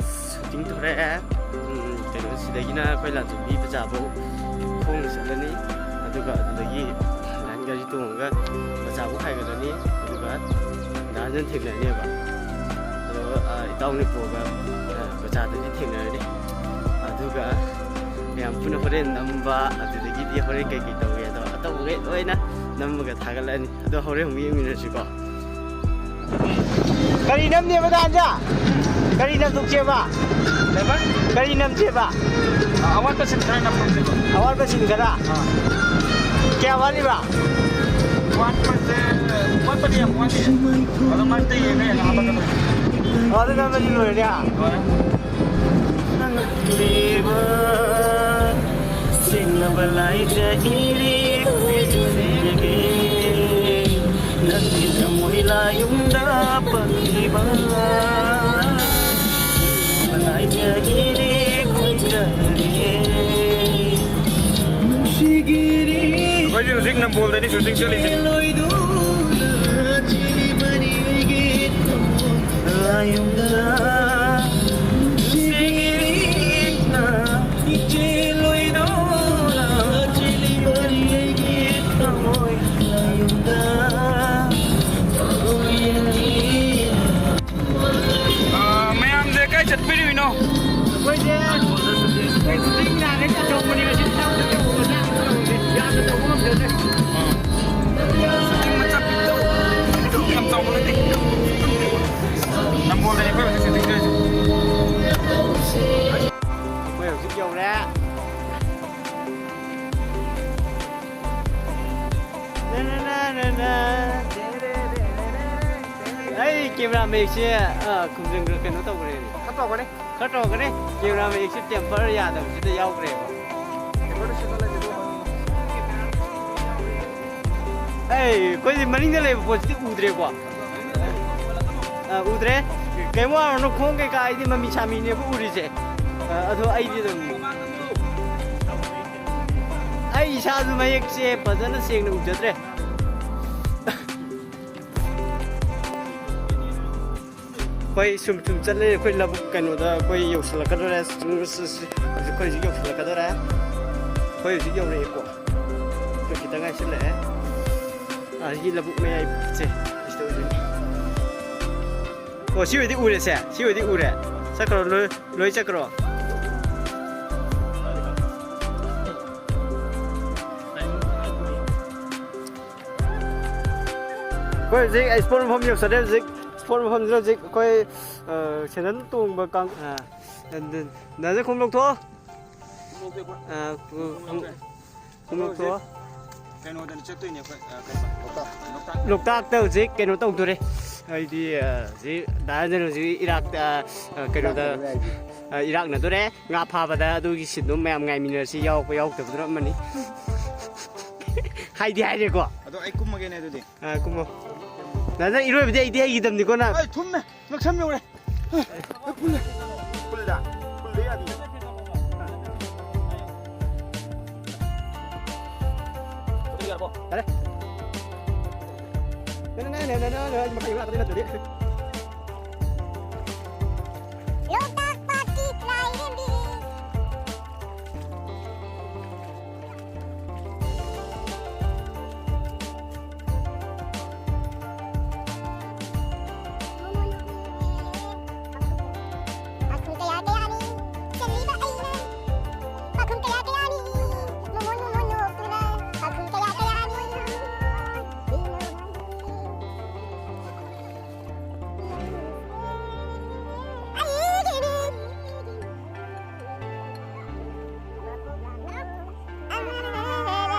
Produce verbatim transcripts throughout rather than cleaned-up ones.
Shooting ꯊꯣꯔꯛꯑꯦ꯫ ꯎꯝ, ꯀꯩꯅꯣ, ꯁꯤꯗꯒꯤꯅ ꯑꯩꯈꯣꯏ ꯂꯥꯟꯆꯨꯝꯕꯤ ꯕꯖꯥꯔꯐꯥꯎ ꯈꯣꯡꯅ ꯆꯠꯂꯅꯤ, ꯑꯗꯨꯒ ꯑꯗꯨꯗꯒꯤ ꯂꯥꯏꯟ ꯒꯥꯔꯤ ꯇꯣꯡꯉꯒ ꯕꯖꯥꯔꯐꯥꯎ ꯍꯥꯏꯒꯠꯂꯅꯤ, ꯑꯗꯨꯒ ꯗꯥ ꯔꯟꯖꯟ ꯊꯦꯡꯅꯔꯅꯦꯕ꯫ ꯑꯗꯣ, ꯑ, ꯏꯇꯥꯎ ꯅꯤꯄꯣꯒ, ꯑ, ꯕꯖꯥꯔꯗꯗꯤ ꯊꯦꯡꯅꯔꯅꯤ꯫ ꯑꯗꯨꯒ ꯃꯌꯥꯝ ꯄꯨꯟꯅ ꯍꯣꯔꯦꯟ ꯅꯝꯕ, ꯑꯗꯨꯗꯒꯤꯗꯤ ꯍꯣꯔꯦꯟ ꯀꯩꯀꯩ ꯇꯧꯒꯦ ꯑꯗꯣ ꯑꯇꯧꯕꯈꯩ ꯂꯣꯏꯅ ꯅꯝꯃꯒ ꯊꯥꯒꯠꯂꯅꯤ꯫ ꯑꯗꯣ ꯍꯣꯔꯦꯟ ꯑꯃꯨꯛ ꯌꯦꯡꯃꯤꯟꯅꯁꯤꯀꯣ꯫ ꯀꯔꯤ ꯅꯝꯅꯦꯕ ꯗꯥ ꯔꯟꯖꯟ? ꯀꯔꯤ ꯅꯝꯊꯣꯛꯁꯦꯕ? ꯀꯩꯕ? ꯀꯔꯤ ꯅꯝꯁꯦꯕ? ꯑꯋꯥꯠꯄ ꯁꯤꯟ ꯈꯔ ꯅꯝꯊꯣꯛꯁꯦꯕ꯫ ꯑꯋꯥꯠꯄ ꯁꯤꯟ ꯈꯔ? ꯑꯥ꯫ ꯀꯌꯥ ꯋꯥꯠꯂꯤꯕ? ꯋꯥꯠꯄꯁꯦ, ꯋꯥꯠꯄꯗꯤ ꯌꯥꯝ ꯋꯥꯠꯂꯤ꯫ ꯑꯗꯣ ꯃꯔꯛꯇ ꯌꯦꯡꯉ ꯌꯦꯡꯉ ꯍꯥꯞꯄꯛꯀꯗꯣꯏꯅꯤ꯫ ꯑꯣ, ꯑꯗꯨ ꯅꯝꯃꯗꯤ ꯂꯣꯏꯔꯦ? ꯂꯣꯏꯔꯦ꯫ ꯅꯪꯂꯤꯕ ꯁꯦꯡꯂꯕ ꯂꯥꯏꯖ ꯏꯔꯦ ꯈꯣꯏꯖꯔꯒꯦ, ꯅꯪꯒꯤ ꯊꯃꯣꯏ ꯂꯥꯌꯨꯝꯗ ꯄꯪꯂꯤꯕ ꯂꯥꯏꯖ ꯏꯔꯦ ꯈꯣꯏꯖꯔꯒꯦ꯫ ꯑꯩꯈꯣꯏꯁꯦ ꯍꯧꯖꯤꯛ ꯅꯝꯕꯣꯜꯗꯅꯤ ꯁꯨꯇꯤꯡ ꯆꯠꯂꯤꯁꯦ꯫ ꯑꯥ, ꯃꯌꯥꯝꯁꯦ ꯀꯥꯏ ꯆꯠꯄꯤꯔꯨꯏꯅꯣ? ꯑꯩꯈꯣꯏꯁꯦ ꯁꯨꯇꯤꯡ ꯂꯥꯛꯑꯦ ꯇꯧꯕꯅꯤ, ꯉꯁꯤ ꯆꯥꯛ ꯇꯧꯕ ꯃꯇꯥꯡꯗ ꯇꯧꯕꯅꯦ, ꯌꯥꯝꯅ ꯇꯧꯕ ꯉꯝꯖꯗ꯭ꯔꯦ꯫ ꯁꯨꯇꯤꯡ ꯃꯆꯥ ꯄꯤꯛꯇꯧ ꯄꯤꯛꯇꯧ, ꯌꯥꯝ ꯆꯥꯎꯕ ꯅꯠꯇꯦ꯫ ꯅꯝꯕꯣꯜꯗꯅꯤ ꯑꯩꯈꯣꯏ ꯍꯧꯖꯤꯛ ꯁꯨꯇꯤꯡ ꯇꯧꯔꯤꯁꯦ꯫ ꯑꯩꯈꯣꯏ ꯍꯧꯖꯤꯛ ꯌꯧꯔꯦ꯫ ꯑꯩ ꯀꯦꯃꯦꯔꯥ ꯃꯌꯦꯛꯁꯦ, ꯑ, ꯈꯨꯝꯖꯤꯟꯈ꯭ꯔ ꯀꯩꯅꯣ ꯇꯧꯈ꯭ꯔꯦꯅꯦ꯫ ꯈꯔ ꯇꯧꯒꯅꯤ꯫ ꯈꯔ ꯇꯧꯒꯅꯤ꯫ ꯀꯦꯃꯦꯔꯥ ꯃꯌꯦꯛꯁꯦ ꯇꯦꯝꯄꯔ ꯌꯥꯗꯕꯁꯤꯗ ꯌꯥꯎꯈ꯭ꯔꯦꯕ꯫ ꯑꯩ, ꯑꯩꯈꯣꯏꯗꯤ ꯃꯅꯤꯡꯗ ꯂꯩꯕ ꯄꯣꯠꯁꯤꯗꯤ ꯎꯗ꯭ꯔꯦꯀꯣ꯫ ꯑ, ꯎꯗ꯭ꯔꯦ꯫ ꯀꯩꯝ ꯋꯥꯔꯨꯅꯨ, ꯈꯣꯡ ꯀꯩꯀꯥ ꯑꯩꯗꯤ ꯃꯃꯤ ꯁꯥꯃꯤꯅꯦꯕ ꯎꯔꯤꯁꯦ꯫ ꯑ, ꯑꯗꯣ ꯑꯩꯗꯤ ꯑꯗꯨꯝ, ꯑꯩ ꯏꯁꯥꯁꯨ ꯃꯌꯦꯛꯁꯦ ꯐꯖꯅ ꯁꯦꯡꯅ ꯎꯖꯗ꯭ꯔꯦ꯫ ꯑꯩꯈꯣꯏ ꯁꯨꯝ ꯁꯨꯝ ꯆꯠꯂꯦ꯫ ꯑꯩꯈꯣꯏ ꯂꯧꯕꯨꯛ ꯀꯩꯅꯣꯗ ꯑꯩꯈꯣꯏ ꯌꯧꯁꯤꯜꯂꯛꯀꯗꯧꯔꯦ꯫ ꯍꯧꯖꯤꯛ ꯑꯩꯈꯣꯏ ꯍꯧꯖꯤꯛ ꯌꯧꯁꯤꯜꯂꯛꯀꯗꯧꯔꯦ꯫ ꯑꯩꯈꯣꯏ ꯍꯧꯖꯤꯛ ꯌꯧꯔꯛꯑꯦꯀꯣ꯫ ꯑꯩꯈꯣꯏ ꯈꯤꯇꯪ ꯉꯥꯏꯁꯤꯜꯂꯛꯑꯦ꯫ ꯑꯁꯤꯒꯤ ꯂꯧꯕꯨꯛ ꯃꯌꯥꯏꯁꯦ ꯁꯤꯗ ꯑꯣꯏꯗꯣꯏꯅꯤ꯫ ꯑꯣ, ꯁꯤ ꯑꯣꯏꯗꯤ ꯎꯔꯦꯁꯦ꯫ ꯁꯤ ꯑꯣꯏꯗꯤ ꯎꯔꯦ꯫ ꯆꯠꯈ꯭ꯔꯣ, ꯂꯣꯏ, ꯂꯣꯏ ꯆꯠꯈ꯭ꯔꯣ꯫ ꯑꯩꯈꯣꯏ ꯍꯧꯖꯤꯛ ꯏꯁꯄꯣꯔꯠ ꯃꯐꯝ ꯌꯧꯁꯜꯂꯦ꯫ ꯍꯧꯖꯤꯛ ꯏꯁꯄꯣꯔꯠ ꯃꯐꯝꯁꯤꯗ ꯍꯧꯖꯤꯛ ꯑꯩꯈꯣꯏ, ꯑ, ꯁꯦꯟꯗꯜ ꯇꯣꯡꯕ ꯀꯥꯡ-, ꯑ, ꯗꯥ ꯈꯣꯡꯎꯞ ꯂꯧꯊꯣꯛꯑꯣ꯫ ꯑ, ꯈꯣꯡꯎꯞ ꯂꯧꯊꯣꯛꯑꯣ꯫ ꯀꯩꯅꯣꯗꯅ ꯆꯠꯇꯣꯏꯅꯦ ꯑꯩꯈꯣꯏ, ꯑ, ꯀꯩꯕ? ꯂꯣꯛꯇꯥꯛ꯫ ꯂꯣꯛꯇꯥꯛ꯫ ꯂꯣꯛꯇꯥꯛꯇ ꯍꯧꯖꯤꯛ ꯀꯩꯅꯣ ꯇꯧꯗꯣꯔꯦ꯫ ꯍꯥꯏꯗꯤ, ꯑ, ꯍꯧꯖꯤꯛ ꯗꯥ ꯔꯟꯖꯟ ꯍꯧꯖꯤꯛ ꯏꯔꯥꯛꯇ, ꯑ, ꯀꯩꯅꯣꯗ, ꯏꯔꯥꯛꯅꯗꯣꯔꯦ ꯍꯥꯏꯗꯤ꯫ ꯑ, ꯏꯔꯥꯛꯅꯗꯣꯔꯦ꯫ ꯉꯥ ꯐꯥꯕꯗ ꯑꯗꯨꯒꯤ ꯁꯤꯟꯗꯨ ꯃꯌꯥꯝ ꯉꯥꯏꯃꯤꯟꯅꯔꯁꯤ, ꯌꯥꯎꯔꯛꯄ ꯌꯥꯎꯔꯛꯇꯕꯗꯨꯅ ꯑꯃꯅꯤ꯫ ꯍꯥꯏꯗꯤ ꯍꯥꯏꯔꯦꯀꯣ꯫ ꯑꯗꯣ ꯑꯩ ꯀꯨꯝꯃꯒꯦꯅꯦ ꯑꯗꯨꯗꯤ꯫ ꯑ, ꯀꯨꯝꯃꯣ꯫ ꯅꯪ ꯏꯔꯣꯏꯕꯗꯤ ꯑꯩꯗꯤ ꯍꯩꯈꯤꯗꯕꯅꯤꯀꯣ ꯅꯪ꯫ ꯑꯩ ꯊꯨꯝꯃꯦ꯫ ꯉꯛꯁꯝ ꯌꯧꯔꯦ꯫ ꯑ, ꯐꯨꯜꯂꯦ꯫ ꯐꯨꯜꯂꯦ꯫ ꯐꯨꯜꯂꯦ ꯌꯥꯗꯤꯌꯦ꯫ ꯌꯥꯔꯦ꯫ ꯅꯪ, ꯅꯪ, ꯅꯪ, ꯅꯪ, ꯅꯪ, ꯃꯈꯥ ꯌꯦꯡꯉꯨ ꯂꯥꯛꯀꯗꯣꯏ ꯅꯠꯇ꯭ꯔꯗꯤ꯫ ꯂꯣꯛꯇꯥꯛ ꯄꯥꯠꯀꯤ ꯂꯥꯏꯔꯦꯝꯕꯤ꯫ ꯄꯥꯈꯪ ꯀꯌꯥ ꯀꯌꯥꯅꯤ ꯆꯦꯜꯂꯤꯕ ꯑꯩꯅ꯫ ꯄꯥꯈꯪ ꯀꯌꯥ ꯀꯌꯥꯅꯤ ꯃꯣꯃꯣꯟ ꯃꯣꯃꯣꯟ ꯅꯣꯛꯇꯨꯅ꯫ ꯄꯥꯈꯪ ꯀꯌꯥ ꯀꯌꯥꯅꯤ꯫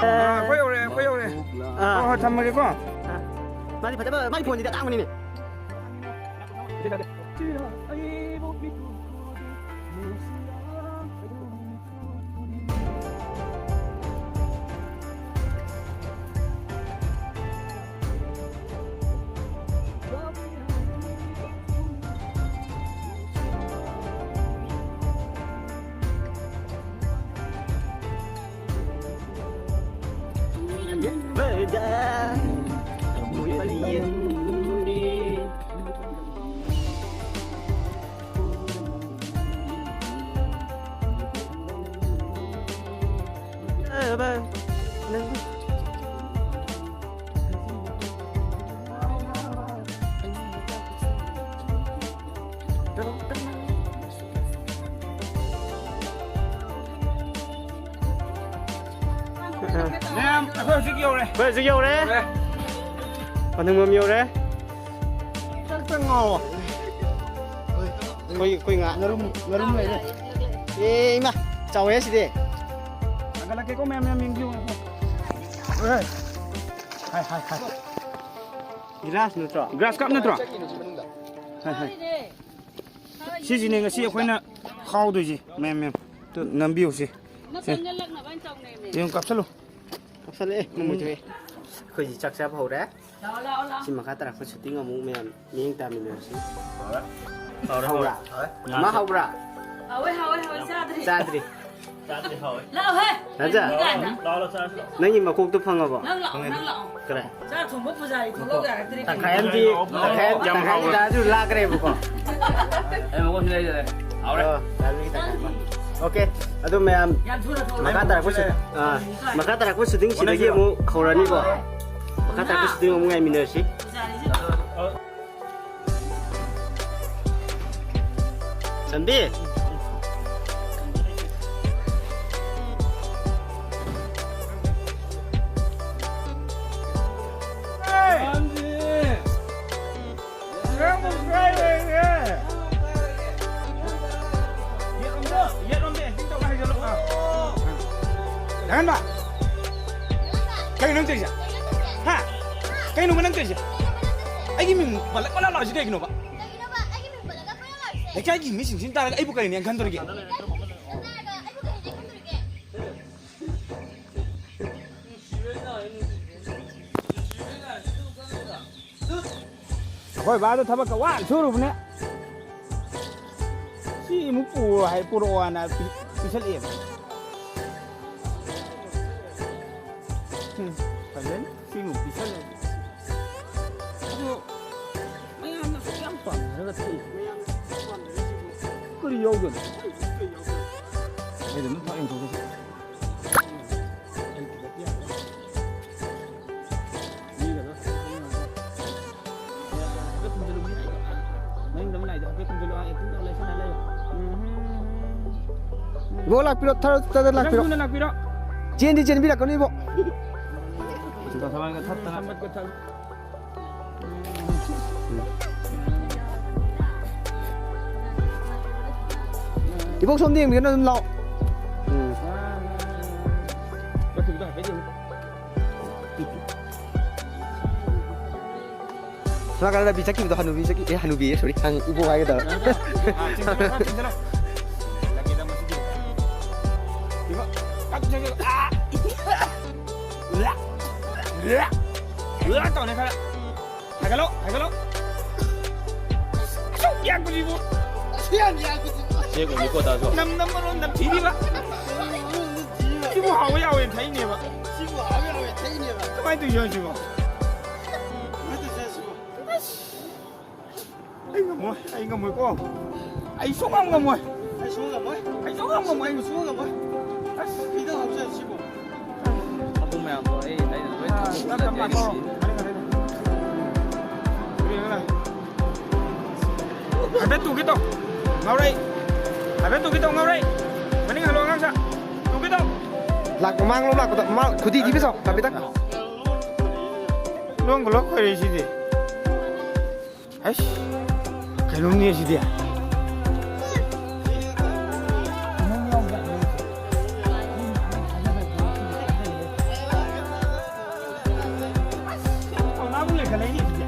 ꯑꯥ, ꯑꯩꯈꯣꯏ ꯌꯧꯔꯦ, ꯑꯩꯈꯣꯏ ꯌꯧꯔꯦ꯫ ꯑꯥ꯫ ꯍꯣꯏ, ꯍꯣꯏ, ꯊꯝꯃꯒꯦꯀꯣ꯫ ꯑꯥ꯫ ꯃꯥꯗꯤ ꯐꯖꯕ, ꯃꯥꯒꯤ ꯐꯣꯟꯁꯤꯗꯤ ꯑꯇꯥꯡꯕꯅꯤꯅꯦ꯫ ꯑꯩꯈꯣꯏ ꯍꯧꯖꯤꯛ ꯌꯧꯔꯦ꯫ ꯑꯩꯈꯣꯏ ꯍꯧꯖꯤꯛ ꯌꯧꯔꯦ꯫ ꯌꯧꯔꯦ꯫ ꯄꯟꯊꯨꯡꯐꯝ ꯌꯧꯔꯦ꯫ ꯆꯪ ꯆꯪ ꯉꯥꯎꯑꯣ꯫ ꯑꯩꯈꯣꯏ, ꯑꯩꯈꯣꯏ ꯉꯥ꯫ ꯉꯥꯔꯨꯝ, ꯉꯥꯔꯨꯝ ꯂꯩꯔꯦ꯫ ꯑꯦ, ꯏꯃꯥ, ꯆꯥꯎꯋꯦ ꯁꯤꯗꯤ꯫ ꯊꯥꯒꯠꯂꯛꯀꯦꯀꯣ, ꯃꯌꯥꯝ, ꯃꯌꯥꯝ ꯌꯦꯡꯕꯤꯌꯨ꯫ ꯍꯣꯏ꯫ ꯍꯥꯏ, ꯍꯥꯏ, ꯍꯥꯏ꯫ ꯒ꯭ꯔꯥꯁ ꯅꯠꯇ꯭ꯔꯣ? ꯒ꯭ꯔꯥꯁ ꯀꯞ ꯅꯠꯇ꯭ꯔꯣ? ꯍꯥꯏ, ꯍꯥꯏ꯫ ꯁꯤꯁꯤꯅꯦ ꯉꯁꯤ ꯑꯩꯈꯣꯏꯅ ꯈꯥꯎꯗꯣꯏꯁꯦ, ꯃꯌꯥꯝ, ꯃꯌꯥꯝ꯫ ꯑꯗꯨ ꯅꯝꯕꯤꯌꯨ ꯁꯤ꯫ ꯁꯦ꯫ ꯌꯦꯡꯉꯨ, ꯀꯥꯞꯁꯜꯂꯨ꯫ ꯀꯥꯞꯁꯜꯂꯛꯑꯦ, ꯃꯃꯨꯠ ꯊꯣꯛꯑꯦ꯫ ꯑꯩꯈꯣꯏꯁꯤ ꯆꯥꯛ ꯆꯥꯕ ꯍꯧꯔꯦ꯫ ꯁꯤ ꯃꯈꯥ ꯇꯥꯔꯛꯄ ꯁꯨꯇꯤꯡ ꯑꯃꯨꯛ ꯃꯌꯥꯝ ꯃꯤꯠꯌꯦꯡ ꯇꯥꯃꯤꯟꯅꯔꯁꯤ꯫ ꯍꯧꯔꯦ꯫ ꯍꯧꯔꯦ, ꯍꯧꯔꯦ꯫ ꯍꯧꯕ꯭ꯔꯥ? ꯍꯧꯔꯦ꯫ ꯑꯃ ꯍꯧꯕ꯭ꯔꯥ? ꯍꯧꯋꯦ, ꯍꯧꯋꯦ, ꯍꯧꯋꯦ, ꯆꯥꯗ꯭ꯔꯤ꯫ ꯆꯥꯗ꯭ꯔꯤ꯫ ꯆꯥꯗ꯭ꯔꯤ, ꯍꯧꯋꯦ꯫ ꯂꯥꯛꯑꯣꯍꯦ꯫ ꯂꯥꯛꯑꯣ, ꯂꯥꯛꯑꯣ, ꯂꯥꯛꯑꯣ, ꯆꯥꯔꯁꯤ ꯂꯥꯛꯑꯣ꯫ ꯅꯪꯒꯤ ꯃꯀꯣꯛꯇꯣ ꯐꯪꯉꯕꯣ? ꯅꯪ ꯂꯥꯛꯑꯣ, ꯅꯪ ꯂꯥꯛꯑꯣ꯫ ꯀꯔꯥꯏ? ꯆꯥꯛ ꯊꯣꯡꯕ ꯄꯨꯖꯥꯔꯤ ꯊꯣꯛꯂꯛꯑꯣ ꯌꯥꯔꯛꯇ꯭ꯔꯦ꯫ ꯇꯪꯈꯥꯏ ꯑꯃꯗꯤ, ꯇꯪꯈꯥꯏ, ꯌꯥꯝ ꯇꯪꯈꯥꯏ ꯍꯥꯎꯕ꯭ꯔꯥ? ꯇꯥꯔꯁꯨ ꯂꯥꯛꯈ꯭ꯔꯦꯕꯀꯣ꯫ ꯑꯩ ꯃꯀꯣꯛꯁꯤ ꯂꯩꯔꯦ꯫ ꯍꯥꯎꯔꯦ꯫ ꯑꯣ, ꯌꯥꯔꯦ, ꯈꯤꯇꯪ ꯉꯥꯏꯈꯣ꯫ ꯑꯣꯀꯦ, ꯑꯗꯨ ꯃꯌꯥꯝ ꯌꯥꯝ ꯊꯨꯅ ꯊꯣꯛꯂꯛꯑꯦ꯫ ꯃꯈꯥ ꯇꯥꯔꯛꯄ ꯁꯨ-, ꯑꯥ, ꯃꯈꯥ ꯇꯥꯔꯛꯄ ꯁꯨꯇꯤꯡꯁꯤꯗꯒꯤ ꯑꯃꯨꯛ ꯍꯧꯔꯅꯤꯀꯣ꯫ ꯃꯈꯥ ꯇꯥꯔꯛꯄ ꯁꯨꯇꯤꯡ ꯑꯃꯨꯛ ꯉꯥꯏꯃꯤꯟꯅꯔꯁꯤ꯫ ꯄꯨꯖꯥꯔꯤꯁꯦ꯫ ꯆꯟꯕꯤ꯫ ꯌꯦꯠꯂꯣꯝꯗ, ꯌꯦꯠꯂꯣꯝꯗ acting ꯇꯧꯕ ꯍꯩꯖꯜꯂꯨ꯫ ꯑꯥ꯫ ꯗꯥ ꯍꯦꯟꯕ꯫ ꯀꯩꯅꯣ ꯅꯪ ꯇꯧꯔꯤꯁꯦ? ꯍꯥ? ꯀꯩꯅꯣꯕ ꯅꯪ ꯇꯧꯔꯤꯁꯦ? ꯑꯩꯒꯤ ꯃꯤꯡ ꯄꯜꯂꯛ ꯄꯜꯂꯛ ꯂꯥꯎꯔꯤꯁꯦ ꯀꯩꯒꯤꯅꯣꯕ? ꯂꯩꯀꯥꯏꯒꯤ ꯃꯤꯁꯤꯡꯁꯤꯅ ꯇꯥꯔꯒ ꯑꯩꯕꯨ ꯀꯔꯤꯅꯦꯅ ꯈꯟꯗꯣꯔꯤꯒꯦ? ꯑꯩꯈꯣꯏ ꯕꯥꯗꯣ ꯊꯕꯛꯀ ꯋꯥꯅ ꯁꯨꯔꯨꯕꯅꯦ꯫ ꯁꯤ ꯑꯃꯨꯛ ꯄꯨꯔꯣ ꯍꯥꯏ, ꯄꯨꯔꯛꯑꯣꯅ ꯄꯤ-, ꯄꯤꯁꯜꯂꯛꯑꯦꯕ꯫ ꯎꯝ, ꯐꯖꯅ ꯁꯤ ꯑꯃꯨꯛ ꯄꯤꯁꯜꯂꯛꯑꯦ꯫ ꯑꯗꯣ ꯃꯌꯥꯝꯅ ꯑꯁꯨꯛ ꯌꯥꯝ ꯄꯥꯝꯅꯔꯒ ꯊꯛꯏ꯫ ꯀꯔꯤ ꯌꯥꯎꯗꯣꯏꯅꯣ? ꯑꯩ ꯑꯗꯨꯝ ꯊꯛ ꯌꯦꯡꯊꯣꯛꯀꯦꯁꯦ꯫ ꯏꯕꯣ, ꯂꯥꯛꯄꯤꯔꯣ, ꯊꯔꯣ ꯇꯗ ꯂꯥꯛꯄꯤꯔꯣ꯫ ꯅꯪ ꯊꯨꯅ ꯂꯥꯛꯄꯤꯔꯣ꯫ ꯆꯦꯟꯗꯤ ꯆꯦꯟꯕꯤꯔꯛꯀꯅꯨ, ꯏꯕꯣ꯫ ꯏꯕꯣꯛ, ꯁꯣꯝꯗ ꯌꯦꯡꯕꯤꯒꯅꯨ, ꯑꯗꯨꯝ ꯂꯥꯛꯑꯣ꯫ ꯎꯝ꯫ ꯁꯣꯝ ꯅꯥꯀꯟꯗ ꯂꯝꯕꯤ ꯆꯠꯈꯤꯕꯗꯣ ꯍꯅꯨꯕꯤ ꯆꯠꯈꯤ-, ꯑꯦ, ꯍꯅꯨꯕꯤ, sorry, ꯏꯕꯣꯛ ꯍꯥꯏꯒꯦ ꯇꯧꯔꯦ꯫ ꯇꯧꯅꯦ ꯈꯔ꯫ ꯍꯥꯏꯒꯠꯂꯣ, ꯍꯥꯏꯒꯠꯂꯣ꯫ ꯑꯁꯨꯛ ꯌꯥꯛꯄꯁꯤꯕꯨ꯫ ꯑꯁꯨꯛ ꯌꯥꯝ ꯌꯥꯛꯄꯁꯤꯕꯨ꯫ ꯆꯦꯛ ꯑꯣꯏꯅꯤꯀꯣ, ꯇꯥꯁꯨ꯫ ꯅꯝ ꯅꯝꯕꯔꯣ ꯅꯝꯊꯤꯔꯤꯕ꯫ ꯁꯤꯕꯨ ꯍꯥꯎꯋꯦ ꯍꯥꯎꯋꯦ ꯊꯛꯏꯅꯦꯕ꯫ ꯁꯤꯕꯨ ꯍꯥꯎꯋꯦ ꯍꯥꯎꯋꯦ ꯊꯛꯏꯅꯦꯕ꯫ ꯀꯃꯥꯏꯅ ꯇꯧꯔꯤꯅꯣ ꯁꯤꯕꯣ? ꯀꯃꯥꯏꯅ ꯇꯧꯔꯤꯅꯣ ꯁꯤꯕꯣ? ꯑꯩ ꯉꯝꯃꯣꯏ, ꯑꯩ ꯉꯝꯃꯣꯏꯀꯣ꯫ ꯑꯩ ꯁꯨꯡꯉꯝ ꯉꯝꯃꯣꯏ꯫ ꯑꯩ ꯁꯨꯡꯉꯝ ꯉꯝꯃꯣꯏ꯫ ꯑꯩ ꯁꯨꯡꯉꯝ ꯉꯝꯃꯣꯏ꯫ ꯑꯩ ꯁꯨꯡꯉꯝ ꯉꯝꯃꯣꯏ꯫ ꯑꯁ꯫ ꯈꯤꯇꯪ ꯍꯥꯞꯆꯔꯁꯤꯀꯣ꯫ ꯃꯕꯨꯡ ꯃꯌꯥꯝꯗꯣ ꯑꯩ, ꯑꯩꯅ ꯂꯣꯏ ꯑꯥ, ꯊꯝꯃꯨ ꯇꯞ ꯇꯞ ꯈꯣꯠꯂꯗꯤ ꯑꯩ ꯂꯥꯛꯑꯣ꯫ ꯁꯤ ꯍꯥꯏꯐꯦꯠ ꯇꯨꯒꯦ ꯇꯧ꯫ ꯉꯥꯎꯔꯩ꯫ ꯍꯥꯏꯐꯦꯠ ꯇꯨꯒꯦ ꯇꯧ, ꯉꯥꯎꯔꯩ꯫ ꯃꯅꯤꯡ ꯍꯜꯂꯣ, ꯑꯉꯥꯡꯁꯥ꯫ ꯇꯨꯒꯦ ꯇꯧ꯫ ꯂꯥꯛ-, ꯃꯃꯥꯡꯂꯣꯝ ꯂꯥꯛꯄꯗ ꯃꯥ ꯈꯨꯗꯤ ꯊꯤꯕꯤꯁꯣ, ꯍꯥꯏꯐꯦꯠꯇꯪ꯫ ꯂꯣꯡ ꯂꯣꯛ ꯈꯣꯏꯔꯦ ꯁꯤꯗꯤ꯫ ꯑꯩꯁ, ꯀꯩꯅꯣꯝꯅꯦ ꯁꯤꯗꯤ꯫ ꯊꯧꯅꯥꯕꯨ ꯂꯩꯈꯠꯂꯛꯏꯅꯦ ꯁꯤꯗꯤ꯫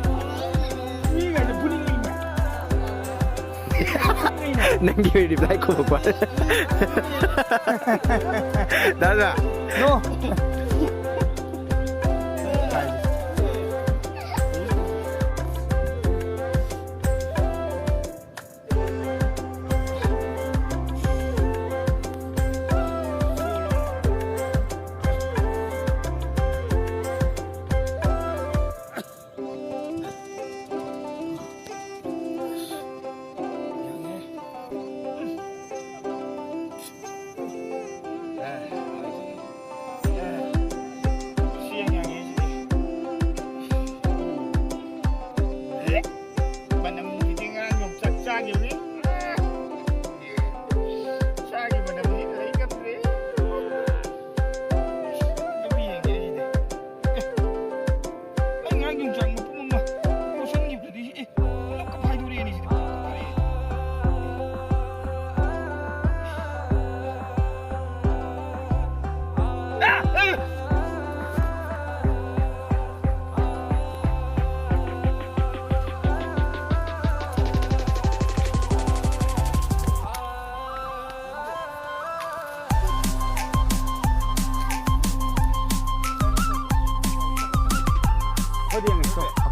ꯃꯤꯒꯁꯦ ꯐꯨꯅꯤꯡꯉꯤꯅꯦ꯫ ꯅꯪꯒꯤ reply ꯈꯨꯝꯃꯛꯄ꯫ ꯗꯥ ꯖꯣꯟ꯫ No꯫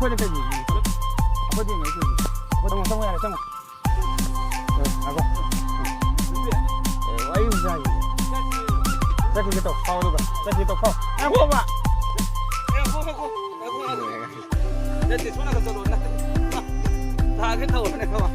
ꯑꯩꯈꯣꯏꯗꯤ ꯀꯩꯅꯣ? ꯑꯩꯈꯣꯏꯗꯤ ꯌꯦꯡꯉꯛꯏ ꯀꯩꯅꯣ? ꯑꯩꯈꯣꯏ ꯆꯪꯉꯣ, ꯆꯪꯉꯣ ꯌꯥꯔꯦ, ꯆꯪꯉꯣ꯫ ꯑꯦ, ꯉꯥꯏꯈꯣ꯫ ꯑꯦ, ꯋꯥꯔꯤ ꯑꯃ ꯁꯥꯒꯦ꯫ ꯆꯠꯈꯤꯒꯦ ꯇꯧ, ꯐꯥꯎ ꯑꯗꯨꯒ꯫ ꯆꯠꯈꯤꯒꯦ ꯇꯧ, ꯐꯥꯎ꯫ ꯉꯥꯏꯈꯣꯕ꯫ ꯅꯠꯇꯦ, ꯁꯣꯝ ꯅꯥꯀꯟ ꯆꯠꯂꯣ, ꯅꯠꯇꯦ꯫ ꯊꯥꯒꯦ ꯇꯧꯕꯅꯦ, ꯊꯕꯛ꯫